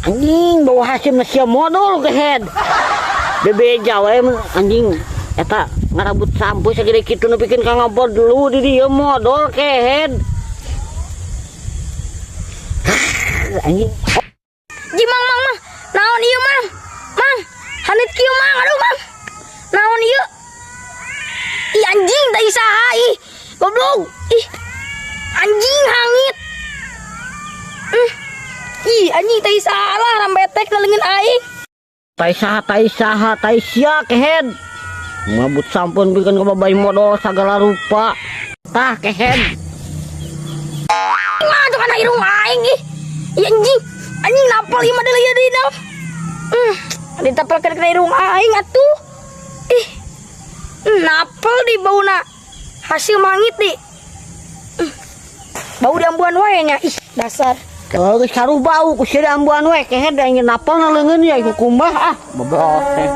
Anjing, bau haseum sia modol, kehed. Bebeja wae anjing eta ngarabut sampo sagede kitu nepikeun ka ngabodlu di dieu, modol kehed. Anjing. Ji, Mang, Mang, Mang. Naon ieu, Mang? Mang, haneut kieu, Mang. Aduh, Mang. Naon ieu? Ih, anjing, tai saha ih. Goblok. Ih. Anjing, hangit. Ih, anjing, tai saha lah rambetek na leungeun aing. Tai saha, tai saha, tai sia, kehed. Ngabut sampo nepikeun ka babay modol sagala rupa. Tah, kehed. Ngaco kana irung aing ih. Ih, anjing. Anjing, napal ieu mah deui deui naon. Ditapelkeun kana irung aing atuh. Ih. Napal di bauna. Haseum hangit di. Bau diambuan wae nya. Ih, dasar. Kalau geus saruh bau ku sia diambuan we, kehed, anjing, napal na leungeun ya ku kumbah ah. Boboh teh.